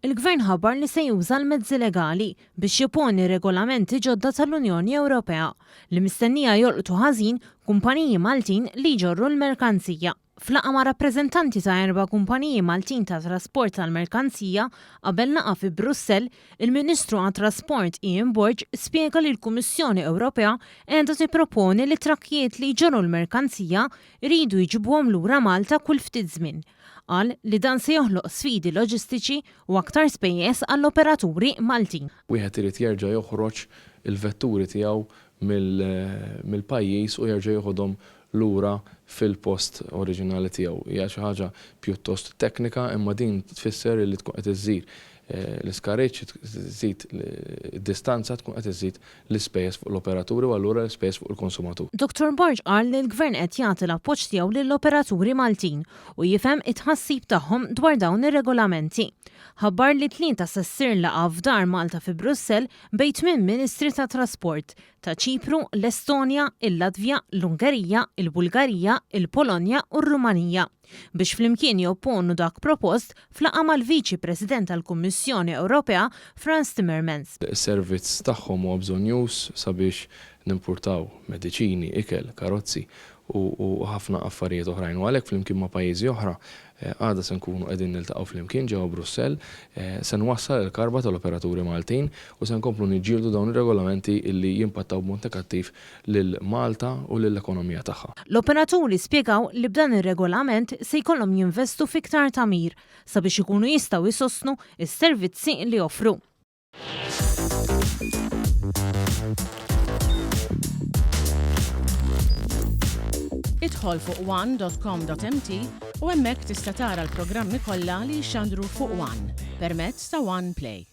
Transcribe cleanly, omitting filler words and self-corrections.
Il-Gvern ħabbar li se juża l-mezzi legali biex joponi regolamenti ġodda tal-Unjoni Ewropea li mistennija jolqtu ħażin kumpaniji Maltin li jġorru l-merkanzija. F'laqgħa ma' rappreżentanti ta' erba' kumpaniji Maltin ta' trasport tal-merkanzija qabel laqgħa fi Brussell, il-Ministru għat-Trasport Ian Borg spjega li l-Kummissjoni Ewropea qiegħda tipproponi li t-trakkijiet li jġorru l-merkanzija jridu jġibuhom lura Malta kull ftit żmien. Qal li dan se joħloq sfidi loġistiċi u aktar spejjeż għall-operaturi Maltin. Wieħed irid jerġa' joħroġ il-vetturi tiegħu mill-pajjiż u jerġa' joħodhom lura fil-post oriġinali tiegħu. Hija xi ħaġa pjuttost teknika imma din tfisser li tkun qed iżżid l-iskariġġ, tżid id-distanza, tkun qed iżżid l-ispejjeż fuq l-operaturi u allura l-ispejjeż fuq il-konsumatur. Dottor Borg qal li l-Gvern qed jagħti l-appoġġ tiegħu lill-operaturi Maltin u jifhem it-tħassib tagħhom dwar dawn ir-regolamenti. Ħabbar li t-Tlieta se ssir laqgħa f'Dar Malta fi Brussell bejn tmien Ministri tat-Trasport, ta' Ċipru, l-Estonja, il-Latvja, l-Ungerija, il-Bulgarija, il-Polonja u r-Rumanija, biex flimkien jopponu dak propost f'laqgħa mal-Viċi President tal-Kummissjoni Ewropea Frans Timmermans. Is-servizz tagħhom huwa bżonnjuż sabiex nimpurtaw mediċini, ikel, karozzi u ħafna affarijiet oħrajn. U għalhekk flimkien ma' pajjiżi oħra għada se nkunu qegħdin niltaqgħu flimkien ġewwa Brussell, se nwassal il-karba tal-operaturi Maltin u se nkomplu niġġieldu dawn ir-regolamenti li jimpattaw b'mod negattiv lil Malta u lill-ekonomija tagħha. L-operaturi spjegaw li b'dan ir-regolament se jkollhom jinvestu f'iktar tagħmir sabiex ikunu jistgħu jsostnu s-servizzi li joffru. Idħol fuq one.com.mt u hemmhekk tista' tara l-programmi kollha li jixxandru fuq One permezz ta' One Play.